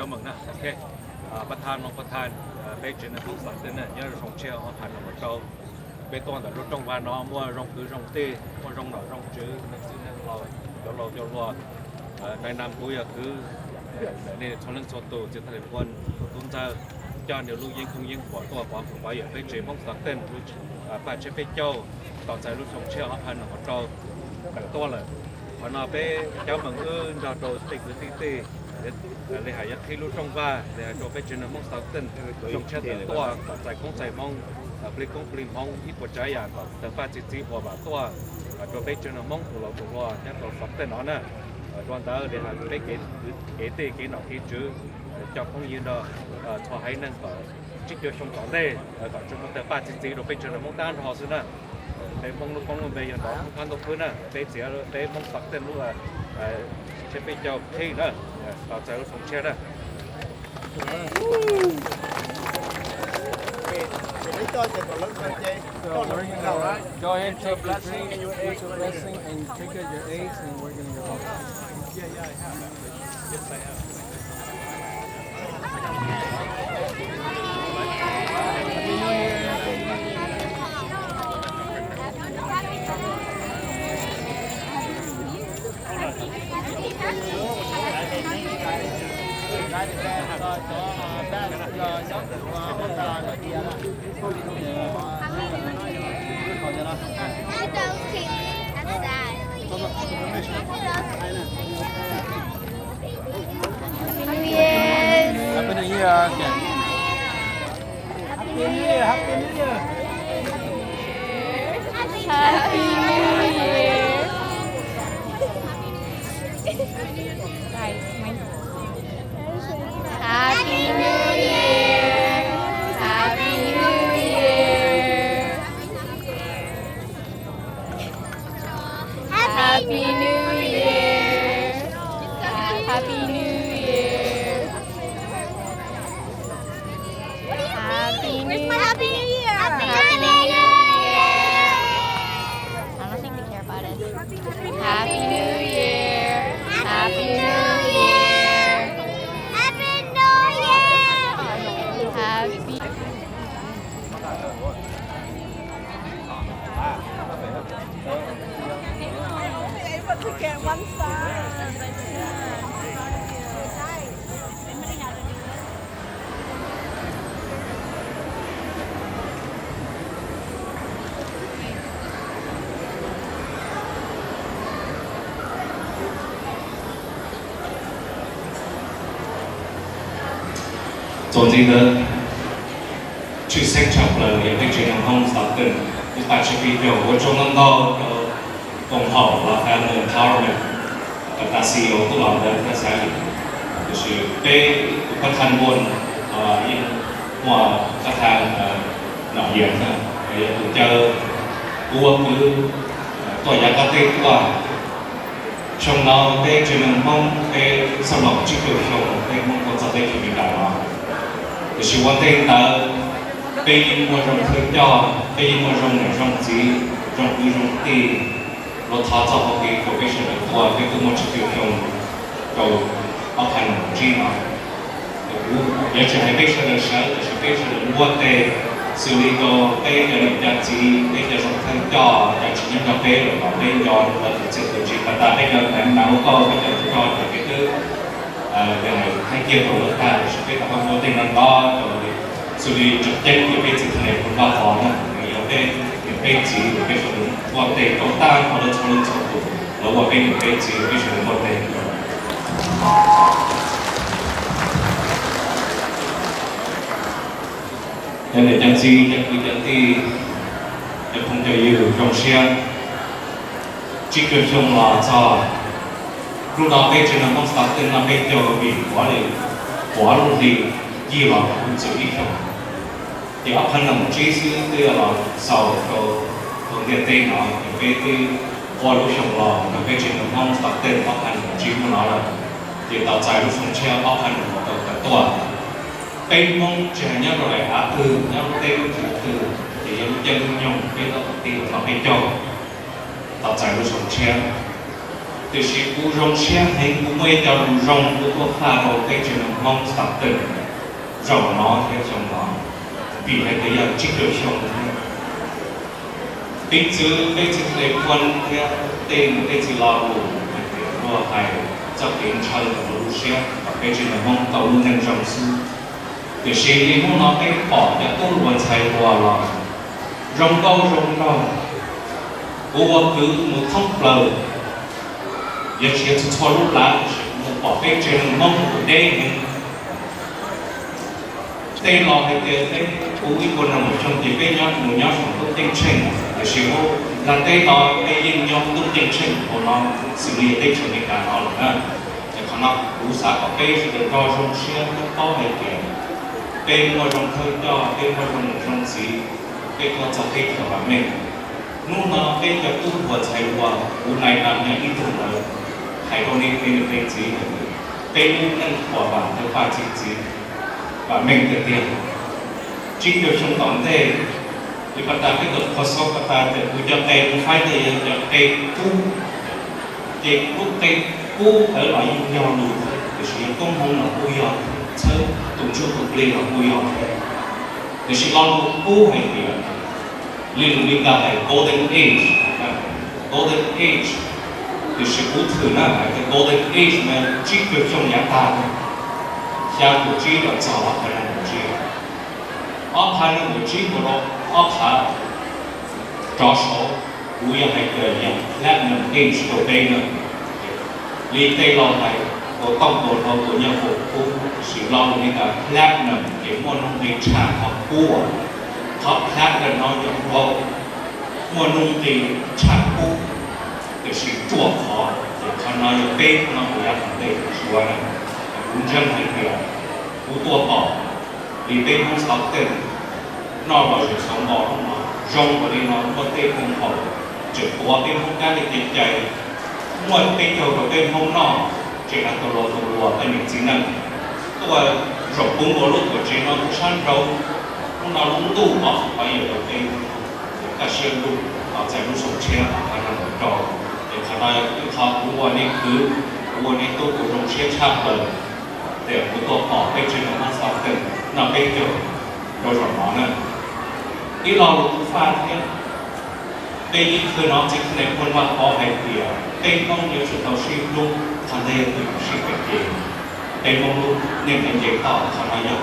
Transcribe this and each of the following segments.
Meem na, pab thaj no pab thaj, peb tsev neeg Hmoob Xav Tej na nyob zoo tshiab ob phav nees nkaum rau. Peb tuaj ntawm lub rooj vag no muaj zoo kwv zoo tij, muaj zoo nom zoo tswv, neeg txwj neeg laus, cov laus cov hluas, nais nas kuv yog kwv, nej txhua leej txhua tus, txiv thaj li pua tus tub ntxawg, coj nws lub yeeb koob yeeb huam tuaj pov hwm pov yawm peb tsev Hmoob Xav Tej, paj tshiab peb caug, tos txais lub xyoo tshiab ob phav nees nkaum rau tawm tuaj lawm. Qhov no peb cov meem wb nrog rau tej kwv tij tij, li hais yog qhib lub rooj vag li hais rau peb tsev neeg Hmoob Xav Tej xyoo tshiab tawm tuaj kom txais koob txais hmoov, plig koob plig hmoov ib puas tsav yam kom tawg paj txi txiv huam vam tuaj rau peb tsev neeg Hmoob tus laus tus hluas nyob rau Xav Tej no na. Dua ntawd li hais peb kev tej kev nom kev tswv, coj phooj ywg nrog txhua haiv neeg kom tsib caug xyoo tom ntej kom tsuas muaj tawg paj txi txiv rau peb tsev neeg Hmoob tag nrho xwb na. Peb Hmoob lub koob lub npe yog ntawd Hmoob Phab Ntuj Khwb na, peb txiav peb Hmoob Xav Tej lub tshiab peb caug qhib na, tos txais lub xyoo tshiab na. Go ahead, take the drink, take the blessing, and take out your eggs, and we're gonna go home. Happy New Year. Happy New Year, Happy New Year. Happy New Year. Happy New Year. Happy New Year. Happy New Year. Happy New Year. Happy New Year. Happy New Year. Happy New Year. I don't think they care about us. Happy New Year. Happy New Year. Happy New Year. Happy Txuas ntxiv ntawd, tshwj xeeb tshaj plaws yog peb tsev neeg Hmoob Xav Tej, lub paj tshiab peb caug ua tsaug ntau ntau rau koom haum los tas empowerment, tas C E O tuaj los ntawd thiab xav li. Tiam sis peb tus pab thaj npuaj yeej muaj pab thaj nom yias na, yog tus caw kuv ua kwv tuaj yav qab teb tuaj. Xyoo no peb tsev neeg Hmoob peb xab los tsib caug xyoo peb Hmoob tuaj txog teb chaws Amelikas no. Tiam sis ua ntej ntawd peb yeej muaj zoo thawj coj, peb yeej muaj zoo niam zoo txiv, zoo kwv zoo tij, los thov txoj hau kev rau peb sawv daws tuaj, peb twb muaj tsib caug xyoo rau ob phav nees nkaum tsib no. Kuv yuav tsis hais peb sawv daws sawv, tiam sis peb sawv daws npuaj tes xws li rau peb cov niam cov txiv, peb cov zoo thawj coj, cov tsis nyob nrog peb lawm los peb nco lawv tus txiaj tus ntsig, pas tas peb cov hneev hnav ua kauj, peb cov tub rog cov kev twb thaij kiag tau lawv tag, tiam sis peb rov qab npuaj tes no nto rau xws li tseem ceeb tias peb txiv thaj li hu npaj qhov na, yog peb niam peb txiv, peb sawv daws npuaj tes rau tag nrho lawv txhua leej txhua tus, lawv ua peb niam peb txiv, peb sawv daws npuaj tes rau. Cov niam cov txiv, cov kwv cov tij, cov phooj cov ywg zoo siab, tsib caug xyoo los txog hnub no peb tsev neeg Hmoob Xav Tej no peb caug vim quav li, quav lub hli cig los kuv txwm ib xyoos. Ces ob phav nees nkaum tsib xwb twb yuav los xaus rau hauv ntiaj teb no, ces peb twb ua lub xyoo los rau peb tsev neeg Hmoob Xav Tej ob phav nees nkaum tsib hnub no lawm, ces tos txais lub xyoo tshiab ob phav nees nkaum rau tawm tuaj. Peb Hmoob tsis hais nyob rau daim av twg, nyob lub teb lub chaw twg, ces yog lub caij lub nyoog peb tab tom tig los no peb caug, tos txais lub xyoo tshiab. Tiam sis kuv zoo siab heev, kuv muaj ib co lus zoo kuv tuaj faj rau peb tsev neeg Hmoob Stockton zaum no thiab xyoo no, vim hais tias yog tsib caug xyoo thiab. Piv txwv peb txiv Hmoob Phuaj thiab tej niam tej txiv lo lus hais tias luag hais txoj kev ntshaw ntawm lub siab kom peb tsev neeg Hmoob tau lub neej zoo xwb. Tiam sis li hnub no peb pom cov tub hluas ntxhais hluas los zoo nkauj zoo nraug, kuv ua kwv mus thoob plaws, yog tsis yog txhua txhua lub lav, mus pom peb tsev neeg Hmoob mus deb heev. Tej laus hais tias peb kuv ib puas nees nkaum xyoo ces peb nyob mus nyob saum ntuj ceeb tsheej, tiam sis hauv ntiaj teb no peb yeej nyob ntuj ceeb tsheej hauv no, xws li teb chaws Amelikas no lawm na. Es qhov no kuv xav kom peb sawv daws nrog zoo siab thiab paub hais tias peb muaj zoo thawj coj, peb muaj zoo niam zoo txiv, peb tuaj txog teb chaws vam meej. Hnub no peb cov tub hluas ntxhais hluas, kuv nais nas nyob ib tug ntawd, hais rau nej tej niam tej txiv, peb lub neej puas vam thawj paj txi txiv, vam meej tiag tiag. Tsib caug xyoo tom ntej, li pas tas peb tau kho xob pas tas tias kuv cov qe kuv faib ntawd yog cov qe kub, ces lub qe kub ntawd los yeej yog lus, tiam sis yog koob hmoov los kuj yog, txhawb tus ntsuj tus plig los kuj yog. Tiam sis lo lus kub hais tias, li lus Meskas hais golden age, golden age, tiam sis kuv thwm na hais tias golden age mas tsib caug xyoo yav tag, xya caum tsib los txog ob phav nees nkaum tsib, ob phav nees nkaum tsib mus rau ob phav rov saud, kuv yog hais tias yog platinum age rau peb na. Li tej laus hais, tus tooj tus hlau tus nyob ua kub, tiam sis lo lus Meskas platinum ces muaj nuj nqi tshaj qhov kub. Qhov platinum no yog hlau, muaj nuj nqi tshaj kub, tiam sis ruaj khov, ces qhov no yog peb no kuv yav tom ntej suav na. Kuv ntseeg hais tias kuv tuaj pom li peb Hmoob Stockton noj los zem xauv npo hnub no, zoo nkaus li no muaj tej koom haum tseem tuav peb Hmoob kab li kev cai, muaj peb caug rau peb Hmoob noj, tseem hais tus hluas tus hluas tej niam txiv neej tuaj zaum pub nkaus lub tuam tsev no lub sab nraud, hnub no lub ntuj pov qhov yawm rau peb, kaj siab lug los txais lub xyoo tshiab ob phav nees nkaum rau. Es qhov no yog ib qho kuv ua nej kwv, kuv ua nej tub kuv zoo siab tshaj plaws, tias kuv tuaj pom peb tsev neeg Hmoob Stockton noj peb caug rau zaum no na. Ib lo lus kuv faj thiab, peb ib khwv no txiv Thaj Nais Phoo Vaj Pov hais tias peb Hmoob yuav tsum tau sib hlub, qhov ntawd yog tus sib pem ces peb Hmoob lub neej nce toj, qhov no yog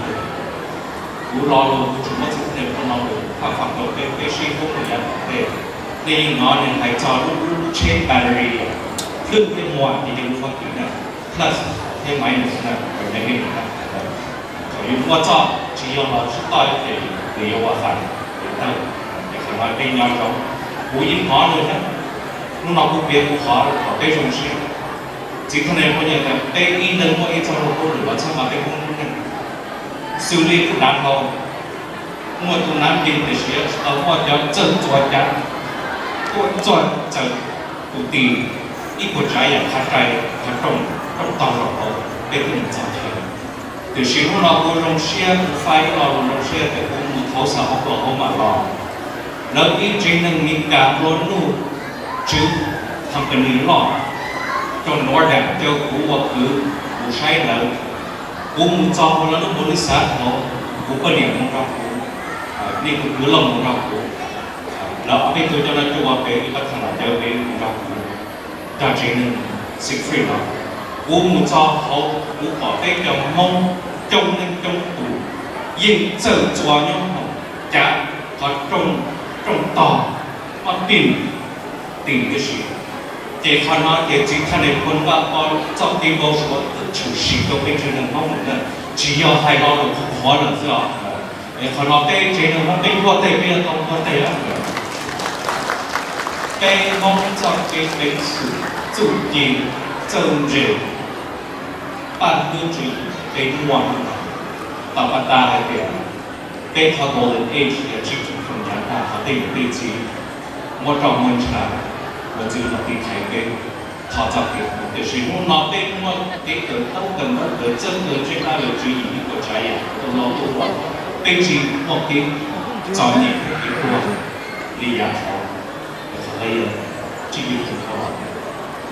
kuv lo lus, kuv tsuas muab txiv Thaj Nais Phoo lo lus faj faj rau peb, peb sib hlub mus yav tom ntej. Nej yeej hnov nws hais txog lub lub tsheb battery, hlwb thiab muag ces yeej lub fab kis na, plus thiab minus na, nws yeej thaum yus muaj txoj tsis yog los tsis toj ces nws yuav ua fais, nws tawg. Es qhov no peb nyob zoo, kuv yeej hnov nws thiab. Hnub no kuv piav kuv qhov kom peb zoo siab. Txiv Thaj Nais Phoo Vaj Pov tias peb ib leeg muaj ib txoj lus kub lwm los txhawb nqa peb Hmoob lub neej. Xws li tus dav hlau, muaj tus nav npis tiam sis tsis tau muaj cov txawj txuas cav, tuaj txog txawm tus tis ib puas tsav yam qhav rais qhov rooj, rooj tog zaum hauv peb twb mus txog thiab. Tiam sis hnub no kuv zoo siab, kuv faj ib lo lus zoo siab tias kuv mus thauj xav hauv Oklahoma los, lawv ib tsev neeg Mes Kas nplua nuj tswv company loj rau Northern, caw kuv ua kwv mus saib lawv. Kuv mus txog hauv lawv lub npaum li xav thaum kuv poj niam mus nrog kuv, nej tus kwv Looj mus nrog kuv, lawv ob peb tug coj noj coj ua pem ib pab thaum los caw peb mus nrog kuv cog tsev neeg Siegfried los. Kuv mus txog hauv kuv pom peb cov Hmoob coob leej coob tus yeej txawj txuas nyob hauv cav qhov rooj, rooj tog, muaj pij tim tib si. Ces qhov no ces txiv Thaj Nais Phoo Vaj Pov txoj kev npau suav twb tshwm sim rau peb tsev neeg Hmoob lawm na, tsis yog hais lo lus qhuav qhuav lawm xwb os. Es qhov no peb tsev neeg Hmoob peb npuaj teg peb yuav tau npuaj teg. Peb Hmoob txoj kev peev xwm txuj ci txawj ntse paj hlwb tswv peb muaj. Tom pas tas hais tias peb qhov golden age yog tsib caug xyoo yav tag, qhov tej niam tej txiv muab roj muab ntshav, ua ntxwg los tiv thaiv peb, thov txoj kev hlub. Tiam sis hnub no peb muaj kev kawm taub kawm ntaub kawm txawj kawm ntse dab lawm tswv yim ib puas tsav yam, tus laus tuaj ua, peb tsis muaj kev txom nyem thiab kev tuag li yav thaud. Qhov ntawd yog tsib caug xyoo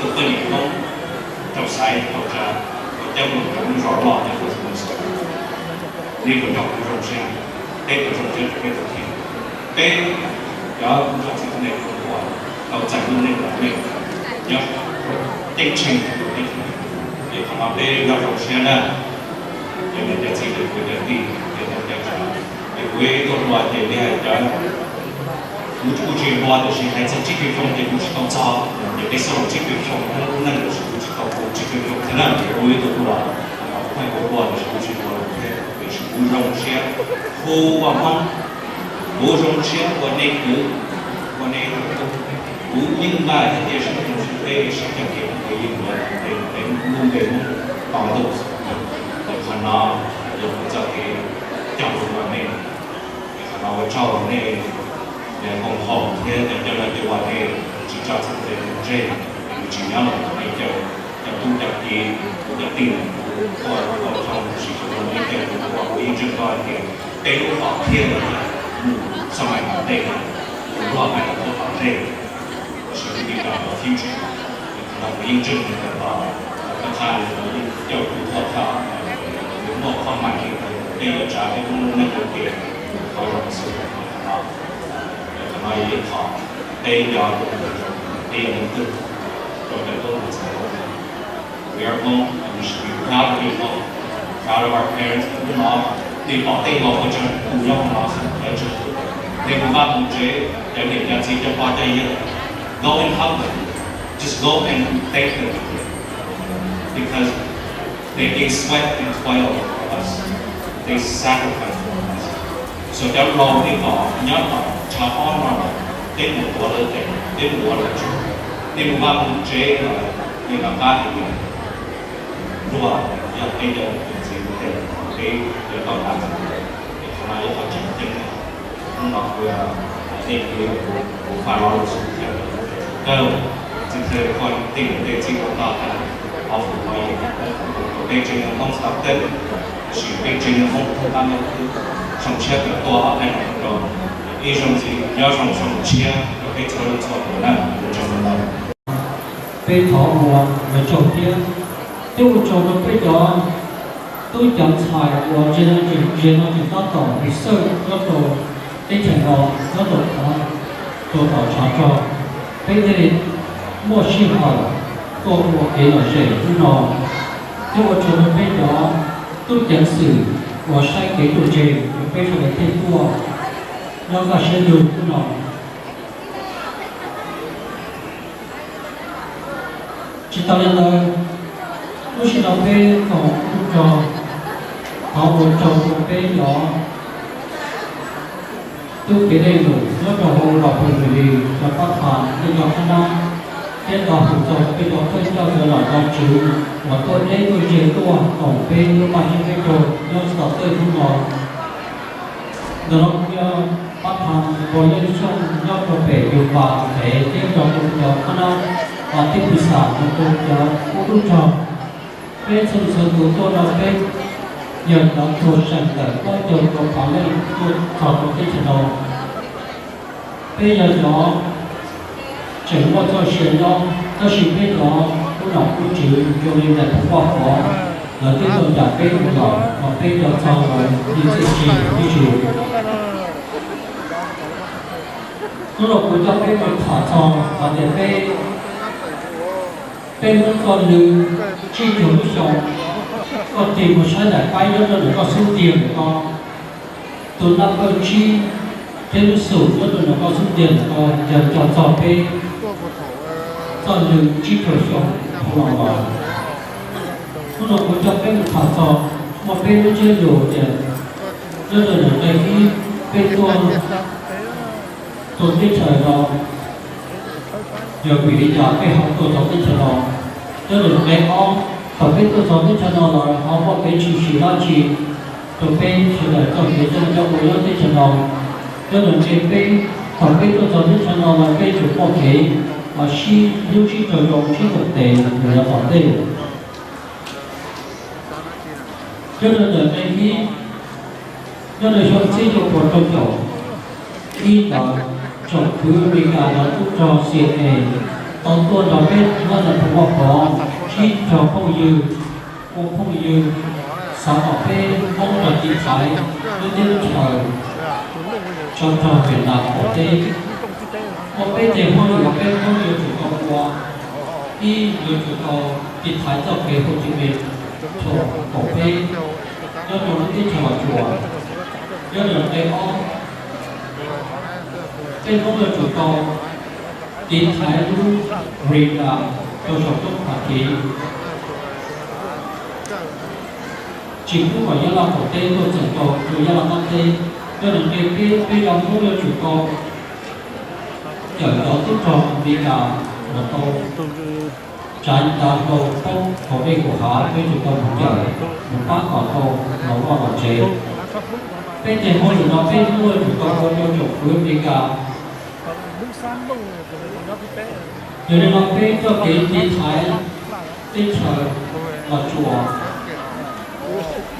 tus poj niam Hmoob rau xaiv rau tsa, rau coj mus rau lub zos loj nyob rau Westminster. Nej puas nrog kuv zoo siab? Peb puas zoo siab rau peb tus kheej? Peb cov txiv neej ua tau txais lub neej los nej nyob teeb tsheej rau peb, es qhov no peb nrog zoo siab na. Ces niam cov txiv, kuv cov tij, ces niam cov tsav, es kuv tuaj hluas ces li hais tias kuv kuj tsis hluas tiam sis hais txog tsib caug xyoo ces kuv tsis tau txog, ces peb xav tsib caug xyoo lub neej tiam sis kuv tsis tau, kuv tsib caug xyoo thiab na, ces kuv tuaj hluas, kuv hais kuv hluas tiam sis kuv tsis hluas thiab, tiam sis kuv zoo siab hu ua Hmoob, kuv zoo siab ua nej kwv, ua nej tub. Kuv yeej npaj hais tias sib nrug sib teb sib cog kev, kuv yeej yuav tes tes lub npe Hmoob to tus. Qhov no yog kuv txoj kev cog lus rau nej. Qhov no ua tsaug nej koom haum thiab cov coj lawv cov uas nej tsis tso txhais tes tseg, kuv tsis nyob los nej caw cov tub cov kiv, kuv cov tij, kuv ua ua tsaug sib tshua rau nej caw kuv ua, kuv yeej ntseeg tau hais tias peb lub hom phiaj los mus txog mais tom ntej, kuv luag mais los tuaj tom ntej, sib tw li cas los future. Qhov no kuv yeej ntseeg tias tom tom qab qha los yeej caw kuv tuaj txog, kuv muaj qhov mais li peb yuav tsav peb lub neej ua ke, qhov zoo xwb. Qhov no, qhov no yog ib qho peb yog, peb yog leej twg rau cov tub hluas ntxhais. We are Hmong and we should be proud of being Hmong, proud of our parents. Hnub no nej pom tej laus ua tsaug, kuv nyob hauv no xwb, nej mus vaj mus tsev, cov niam cov txiv cov pog cov yawg, go and hug them, just go and thank them, because they gave sweat and toil for us, they sacrificed for us. So cov laus nej pom nyob tom tshav pob no, peb mus tuav lawv tes, peb mus ua lawv tsaug. Nej mus vaj mus tsev los nej rov qab hais tias luag yog peb cov txiv tes peb yuav tau tas ntxiv, es qhov no yog qhov tseem ceeb. Hnub no kuv, nej kuv, kuv fa lo lus xwb thiab, kawg txiv thawj koj tej niam tej txiv ua tau tas, qhov fu qhov yau, peb tsev neeg Hmoob tau tej, tab sis peb tsev neeg Hmoob thoob qab no kuj zoo siab tawm tuaj hauv qab no rau ib zaug ntxiv, nyob zoo zoo siab rau peb txhua leej txhua tus na, ua tsaug ntau. Peb thov ua lawv tsaug thiab, thiab ua tsaug rau peb cov tub cov ntxhais uas ze no tseem tab tom research nyob rau teb chaws no, nyob rau qhov rau tom tshav rog, peb thiaj li muaj sij hawm tuaj ua kev lom zem hnub no. Thiab ua tsaug rau peb cov tub ceev xwm uas saib kev ruaj ntseg rau peb sawv daws thiaj tuaj nyob kaj siab lug hnub no. Tsis tas li ntawd, lub sij hawm no peb koom ua rog, thov ua tsaug rau peb cov tub ceev dej num nyob rau hauv los phoos vim li cov pab tham tej cov qhab nab, thiab nrog hum txog peb cov thawj coj ntawd los cov tswv uas tuaj deb tuaj ze tuaj koom peb lub paj siab peb caug nyob tsis tau tej hnub no. Ntawm no kuv yog pab tham Npau Yeej Xyooj nyob rau pem yus pas pem thiab nrog rau cov qhab nab pas thiab pis xam rau cov ub lub rog. Peb txhua txhua tus tuaj no peb yog cov tuag seem ntawm plaub caug rau phav leej tuaj txog rau teb chaws no. Peb yog cov tseem muaj txoj sia nyob, tab sis peb cov ub nom ub tswv zoo li nais phoo poj pov, lawv twb tau cam peb mus lawm, mas peb cov txog lawv li txij tsi tib si. Hnub no kuv coj peb mus tham txog hais tias peb, peb Hmoob txoj lw tsib caug lub xyoo, koj tig mus saib daim paib nyob rau ntawm koj xub ntiag ntawm ko, tus naj pawg tsib thiab lub xum nyob rau ntawm koj xub ntiag ntawm ko yog nco txog peb txoj lw tsib caug xyoo dhau los lawm. Hnub no kuv coj peb mus tham txog muaj peb lub ntsiab lus tias nyob rau ntawm nqe ib peb tuaj rau teb chaws no yog vim li cas peb ho tuaj txog teb chaws no. Nyob rau ntawm nqe ob, thaum peb tuaj txog teb chaws no los ho muaj kev tshwm sim dab tsi rau peb sawv daws txoj kev coj ua nyob teb chaws no. Nyob rau nqe peb, thaum peb tuaj txog teb chaws no los peb tseem muaj kev sib hlub sib raug zoo sib koom tes mus yav tom ntej. Nyob rau ntawm nqe ib, nyob rau xyoo txhiab cuaj puas rau caum ib ntawd, tsoom fwv Amelikas lawv tub rog C I A tau tuaj nrog peb nyob ntawm Phoos Vaj Pov sib raug phooj ywg, ua phooj ywg, xav kom peb Hmoob tau tiv thaiv lub teb lub chaws tsov rog Vietnam qaum teb. Muaj peb teg hauj lwm uas peb Hmoob yuav tsum tau ua. Ib, yuav tsum tau tiv thaiv txoj kev Hồ Chí Minh kaum peb nyob rau lub teb chaws Los Tsuas. Nyob rau nqe ob, peb Hmoob yuav tsum tau tiv thaiv lub America rau saum roob Fab Kis, tsis pub kom Nyab Laj qaum teb tuaj txeem rau rau Nyab Laj qab teb. Nyob rau nqe peb, peb cov Hmoob yuav tsum tau cawm cov tub rog Amelikas uas tau tsav ncav hlau poob hauv dej Kaum Hav, peb tsum tau mus cawm, mus pab kom tau los vaj los tsev. Peb teg hauj lwm no peb Hmoob yuav tsum tau ua rau tsoom fwv Amelikas. Yog li no peb txoj kev tiv thaiv teb chaws Los Tsuas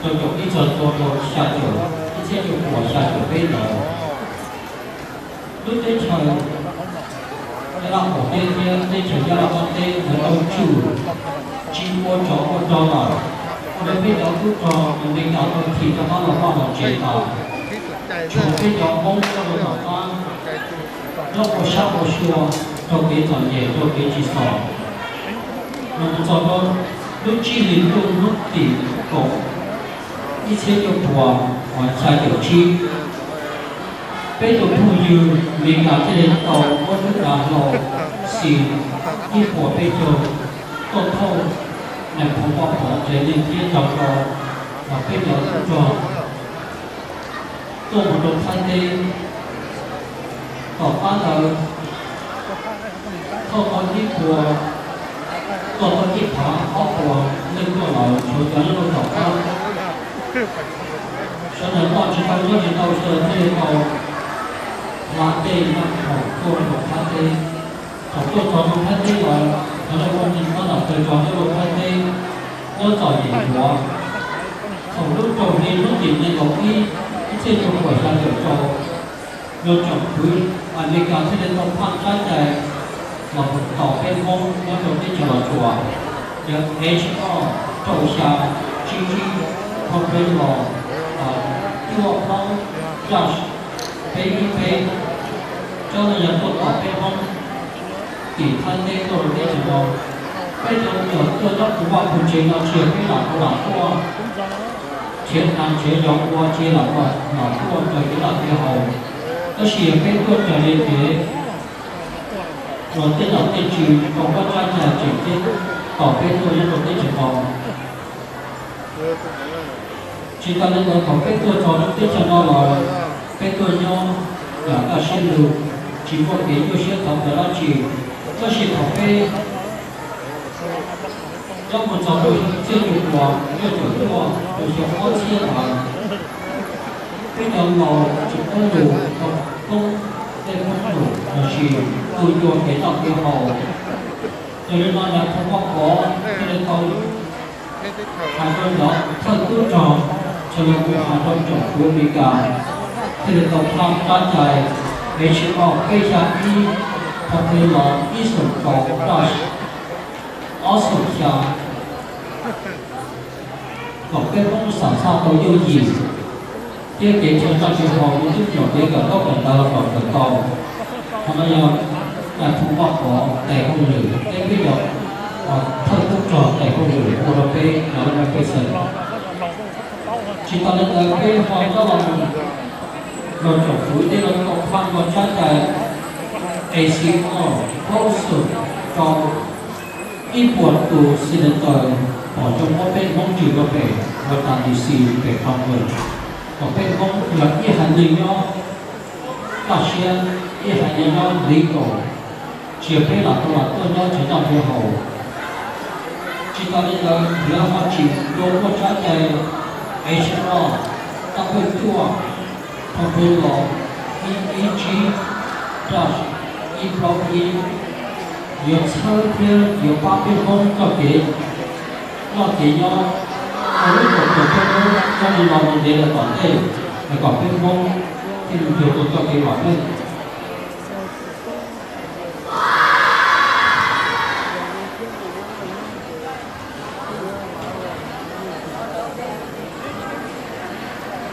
rau caum ib txog rau xya caum, ib txhiab cuaj puas xya caum peb ntawd. Lub teb chaws Nyab Laj qaum teb thiab teb chaws Nyab Laj qab teb lawv tau tswj tsis ua tsov ua rog lawm, ua rau peb cov tub rog Amelikas tau thim rov qab los vaj los tsev tas. Tshuav peb cov Hmoob nyob rau tom qab nyob ua sab ua sua rau kev txom nyem rau kev tsis xom. Los mus txog rau lub tsib hlis ntuj hnub tim kaum ib txhiab cuaj puas xya caum tsib, peb tus phooj ywg Amelikas thiaj li tau muab lub dav hlau C ib puas peb caug tuaj thauj nais phoo Pov Pov Ntxhais Leej thiab nrog rau peb cov tub rog tuaj mus rau Thaib teb. Tom qab ntawd, Tuaj tau ib puas, tuaj tau ib phav ob puas leej tuaj lawm, tshuav cov nyob rau tom qab. Sawv daws noj tsis tau nyob tsis tau, sawv daws thiaj li tau hla dej noj khoom tuaj rau Thaib teb. Thaum tuaj txog rau Thaib teb lawm, sawv daws ua neeg tab tom taug txog nyob rau Thaib teb, nyob txom nyem ntsuav. Thaum lub rau hli hnub tim nees nkaum ib, ib txhiab cuaj puas xya caum rau, luag tsoom fwv Amelikas thiaj li tau phaj tsab cai los mus tos peb Hmoob nyob rau teb chaws Los Tsuas, yog H R rau xya tsib tsib, phau peb los cuaj plaub dash peb ib peb. Cov no yog tuaj tos peb Hmoob tim Thaib teb tuaj rau teb chaws no. Peb cov uas tuaj nyob puag vaj puag tsev no tsis yog peb lam ua lam tuaj, tsis yog nas tsis yog yos ua tsis lam ua lam tuaj raws kev noj kev haus, tab sis yog peb tuaj raws li kev uas tej nom tej tswv tau muab tsab cai tseem ceeb tos peb tuaj nyob rau teb chaws no. Tsis tas li ntawd, thaum peb tuaj txog rau teb chaws no lawm, peb tuaj nyob yam kaj siab lug, tsis muaj kev nyuaj siab thov plaws dab tsi. Tab sis thaum peb nyob mus txog rau txhiab cuaj puas cuaj caum cuaj rau xyoo ob txhiab ntawd, peb cov laus tsis paub lus tau poob tej poob lus lossis tu ncua kev noj kev haus. Yog li no nais phoo Vaj Pov thiaj li tau hais rau cov thawj tub rog, thiaj li mus hais rau tsoom fwv Amelikas, thiaj li tau phaj tsab cai H R peb xya ib, phau peb los ib xoom kaum dash ob xoom xya, kom peb Hmoob xam txhaj tau yooj yim thiab kev chaw noj kev haus, yus twb nyuam qhuav kawm ntaub kawm ntawv los kom kawm tau. Qhov no yog nais phoo Vaj Pov tes hauj lwm, peb peb cov thawj tub rog tes hauj lwm ua rau peb cov laj mej pej xeem. Tsis tas li ntawd, peb ho coj los mus los tsoom fwv thiaj li tau phaj tsab cai A C R plaub xoom rau ib puas tus senator pom zoo muab peb Hmoob tswm rau pem Washington D C pem Congress, kom peb Hmoob yog ib haiv neeg nyob kaj siab, ib haiv neeg nyob legal, tsis yog peb lam tau lam tuaj nyob tsis noj tsis haus. Tsis tas li ntawd, lawv ho tseem tua muaj tsab cai H R dab peb cuaj, phau peb los ib ib tsib, dash ib plaub ib, yuav txhawb thiab yuav pab peb Hmoob txoj kev noj kev nyob, ua lub kom peb Hmoob nyob li no mus ntev lawm tom ntej, kom peb Hmoob thiaj li yug tau txoj kev vam meej.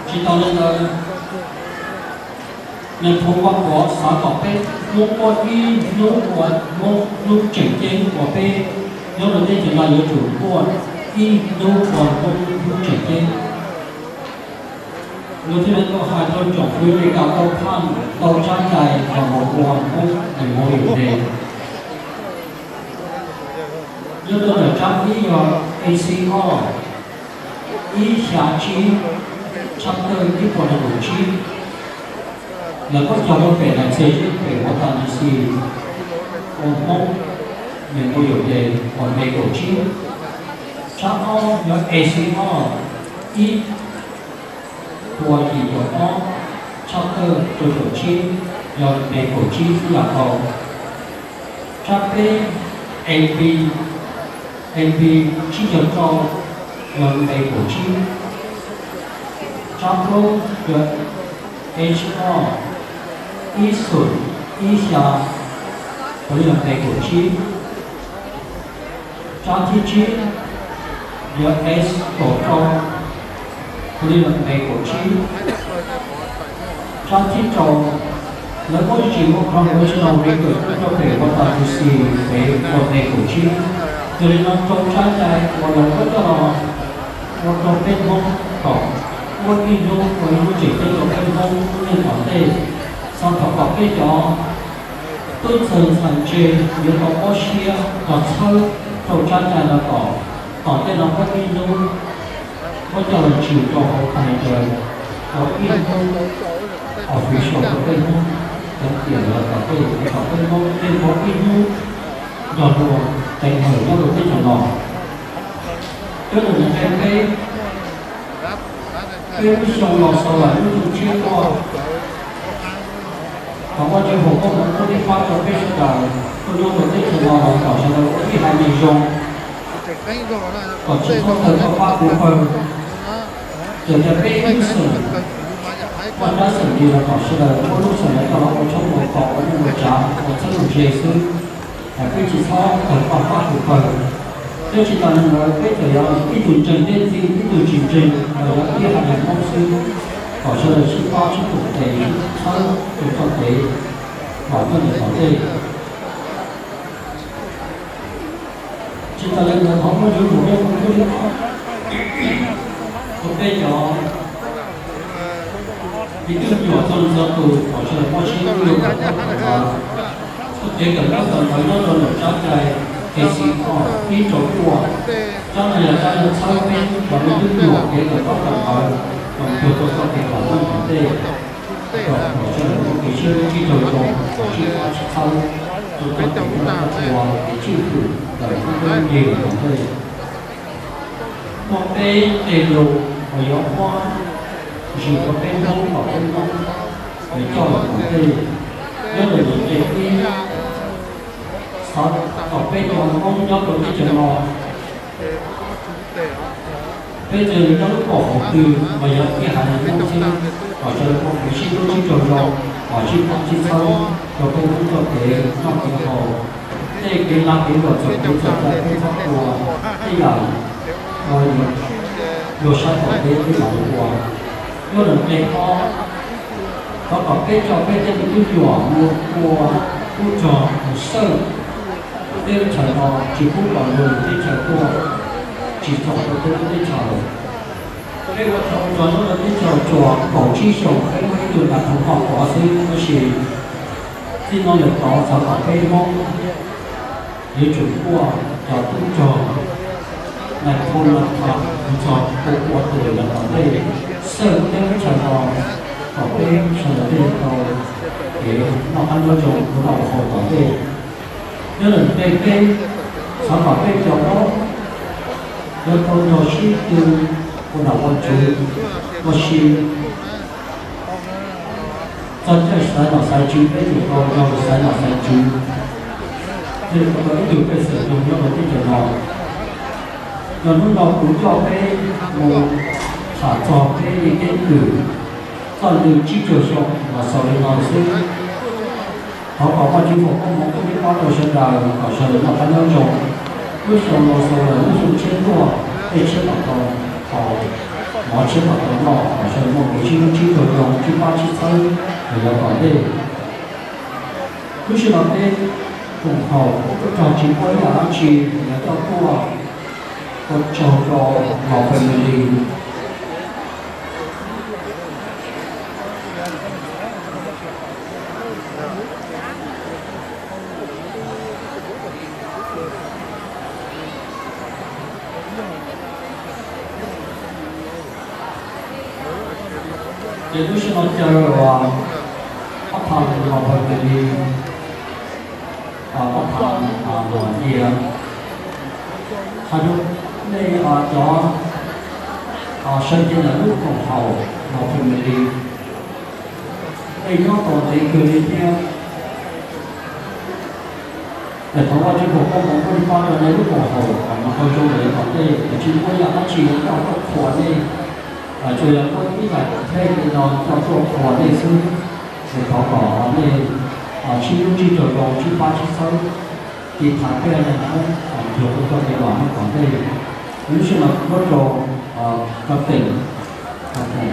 Tsis tas li ntawd, nais phoo Vaj Pov xav kom peb Hmoob muaj ib hnub ua Hmoob hnub tseem ceeb uas peb nyob rau teb chaws no yuav tsum muaj ib hnub ua Hmoob hnub tseem ceeb. Luag thiaj li tau hais rau tsoom fwv Amelikas tau phaj tau tsab cai los mus ua Hmoob Memorial Day. Nyob rau ntawm tsab ib yog A C R ib xya tsib, tsab thawj ib puas nees nkaum tsib. Lawv muab cog rau pem Nais Txhe Zeb pem Washington D C ua Hmoob Memorial Day uas May kaum tsib. Tsab ob yog A C R ib puas yim caum ob, tsab thawj rau caum tsib, yog May kaum tsib xwb yam nkaus. Tsab peb A B, A B tsib caug rau, yog May kaum tsib. Tsab plaub yog H R ib xoom ib xya, puav leej yog May kaum tsib. Tsab thib tsib yog S kaum rau, puav leej yog May kaum tsib. Tsab thib rau, lawv muab zim ua Congressional Record rau pem Washington D C pem ua May kaum tsib. Yog li no rau tsab cai uas lawv muab coj los ua rau peb Hmoob kom muaj ib hnub ua ib hnub tseem ceeb rau peb Hmoob lub neej tom ntej. Xav thov kom peb cov tub txawg ntxhais ntse yuav tau mob siab los txhawb rau tsab cai no kom tom ntej no muaj ib hnub muab coj los tswm rau hauv calendar ua ib hnub official rau peb Hmoob, teev tiam lawm tom ntej kom peb Hmoob yeej muaj ib hnub cog lus teev hawm nyob rau teb chaws no. Cov lus nqe peb, peb lub xyoo los xaus lawm lub xyoo tshiab tuaj, thov Vajtswv foom koob hmoov koob lij pab rau peb sawv daws tuaj nyob rau teb chaws no los kom sawv daws ua ib haiv neeg zoo, kom tsis txhob tawg koj pab kuv pawg. Txawm tias peb ib lub xeem, Vaj Tsab xeem Lis los kom sawv daws muab lub xeem no coj los ua tshoob ua kos ua neej ua tsav ua txheeb ua ze xwb, peb tsis txhob tawg koj pab kuv pawg. Thiab tsis tas li ntawd peb txawm yog ib tug ntseeg thiab ib tug tsis ntseeg los yog ib haiv neeg Hmoob xwb, kom sawv daws sib pab sib koom tes sib txhawb rau txoj kev los nyob ntawm tom ntej. Tsis tas li ntawd thov Vajtswv foom koob hmoov koob lij pab rau peb cov me tub me nyuam txhua leej txhua tus kom sawv daws muaj sib hlub kom tau tawm ntawv, txoj kev kawm ntaub kawm ntawv nyob rau ntawm tsab cai K C O ib rau cuaj. Tsab no yog tsab uas txhawb peb cov me tub me nyuam kev kawm ntaub kawm ntawv kom cuag tau txoj kev los nyob tom ntej. Kom sawv daws muaj kev sib hlub sib raug zoo, sib pab sib txhawb rau txoj kev noj qab tshua, kev tswj hwm ntawm peb lub neej tom ntej. Muaj peb nqe lus uas yuav muab zis rau peb Hmoob kom peb Hmoob coj los tom ntej. Nyob ntawm nqe ib, xav kom peb cov Hmoob nyob rau teb chaws no, peb txawm nyob lub koom haum twg los yog ib haiv neeg Hmoob xwb, kom sawv daws muaj kev sib hlub sib raug zoo, kom sib pab sib txhawb rau peb Hmoob txoj kev noj kev haus, tej kev lag kev luam txhaum kev txhaum cai peb txhob ua, tej yam luag saib tom ntej peb mam li ua. Nyob ntawm nqe ob, thov kom peb tso peb tej me tub me nyuam mus ua tub rog mus xawj teb chaws no, tsis pub kom luag lwm teb chaws tuaj tsim txom rau peb lub teb chaws. Peb ua tau tso nyob rau teb chaws tsuas kaum tsib xyoos peb muaj ib tug nas thoos hom kov xwb, tab sis txij no lawm tod xav kom peb Hmoob yuav tsum kuaj cov tub rog nais phoo nas thoos mus txog ua ua tus lawm tom ntej, xawj teb chaws no kom peb sawv daws thiaj tau kev noj qab nyob zoo ua noj ua haus tom ntej. Nyob ntawm nqe peb, xav kom peb cov Hmoob yuav tau nrog sib tw ua nom ua tswv ua si, txog caij xaiv nom xaiv tswv peb yuav tau nrog xaiv nom xaiv tswv, thiaj li ua tau ib tug pej xeem zoo nyob rau teb chaws no. Yog hnub no kuv coj peb mus tham txog peb li keeb kwm txoj ntws tsib caug xyoo los xaus li no xwb. Thov kom Vajtswv foom koob hmoov koob lij pab rau sawv daws kom sawv daws noj qab nyob zoo. Lub xyoo no xaus lawm lub xyoo tshiab tuaj, dej tshiab mam tau haus, mov tshiab mam tau noj, kom sawv daws muaj kev sib hlub sib raug zoo, sib pab sib txhawb los yav tom ntej. Lub sij hawm no peb koom haum ua tub rog tsis muaj ib yam dab tsi, yuav coj tuaj ua tsaug rau Los Family. Ces lub sij hawm no caw pab tham Los Family, pab tham Los Yias, hais rau nej cov sawv cev ntawm lub koom haum Los Family, nej nyob tau ntev kawg li thiab. Thov Vajtswv foom koob hmoov koob lij pab rau nej lub koom haum kom noj qab nyob zoo yav tom ntej, es tsis muaj yam dab tsi coj tuaj qhuas nej, tsuas yog muaj ib daim pej li no coj tuaj qhuas nej xwb. Es thov kom nej sib hlub sib raug zoo, sib pab sib txhawb, tiv thaiv peb haiv neeg Hmoob kom cuag tau txoj kev los nyob tom ntej. Lub sij hawm no kuv muab rau Kab Teem, Kab Teem,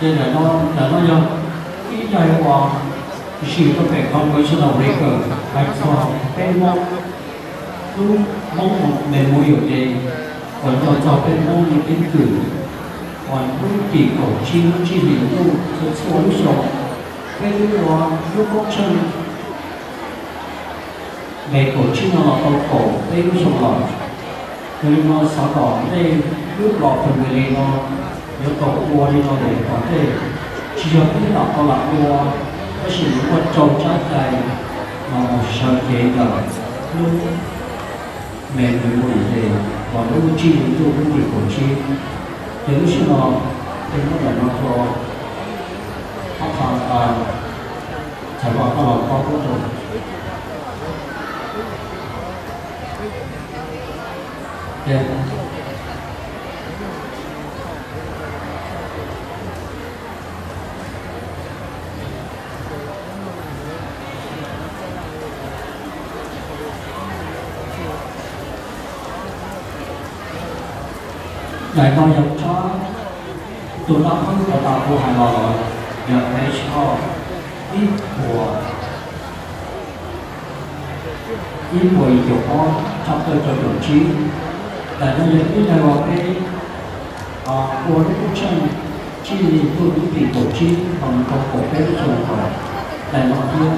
ces ntawm no yog ib daim uas sim rau pem Congressional Record hais txog peb Hmoob lub Hmoob Memorial Day uas nco txog peb Hmoob li keeb kwm uas lub tim kaum tsib lub tsib hlis ntuj txhua txhua lub xyoo. Peb twb ua lub koob tsheej Nqe kaum tsib no los tau kaum peb lub xyoo lawm. Yog li no xav kom nej lub los family no yuav tau ua li no lawm tom ntej, tsis yog peb lam tau lam ua, tab sis nws muaj rau tsab cai los mus sawv cev ntawm lub me nws ua ntej los lub tsib hlis ntuj lub tim kaum tsib. Ces lub sij no, ces muab daim no rau Thaj Tha, Thaj Vaj Thaj los paub rau. Daim no yog tsab, tus dab laug uas kuv hais los, yog H O ib puas, ib puas yim caum ob, tsab thawj rau caum tsib. Daim no yog ib daim uas peb ua lub kub tsheej tsib hlis ntuj lub tim kaum tsib los mus rau kaum peb lub xyoo thaum daim no thiab.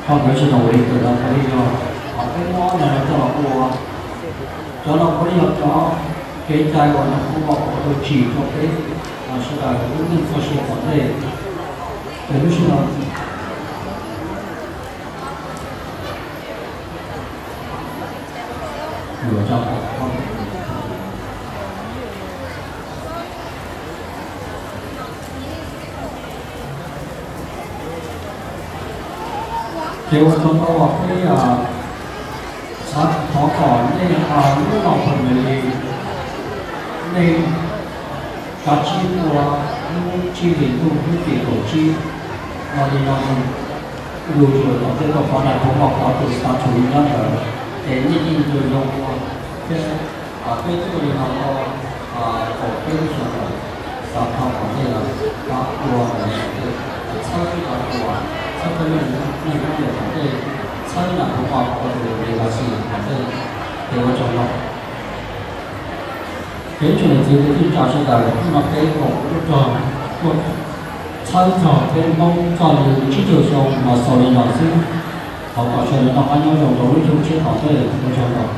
Ho congratulate no ua li ntawd, thaum li yog, ho peb muab daim no coj los ua, cov no puav leej yog cov kev cai uas Nais Phoo Vaj Pov tau tsim rau peb sawv daws lub neej txoj sia tom ntej. Ces lub sij no Ces ua tsaug ntau, peb xav thov kom nej lub los family, nej kav tsij ua lub tsib hlis ntuj lub tim kaum tsib no li no, lus yuav tom tej tau qhov Nais Phoo Vaj Pov tus xav tshum li nyob ntawd, ces nej yeej yuav zoo ua thiab. Peb twb ua li no tau kaum peb lub xyoo lawm, xav thov kom nej los pab ua ntawd, txhawb peb cov hluas, txhawb peb neej neeg lub ntiaj teb, txhawb Nais Phoo Vaj Pov tus legacy tom ntej. Ces ua tsaug ntau. Ces ib tsoom niam txiv kwv tij neej tsa sawv daws, hnub no peb koom lub rog tuaj txhawb txog peb Hmoob txoj li tsib caug xyoo los xaus li no xwb. Thov kom sawv daws noj qab nyob zoo rau lub xyoo tshiab tom ntej, ua tsaug ntau.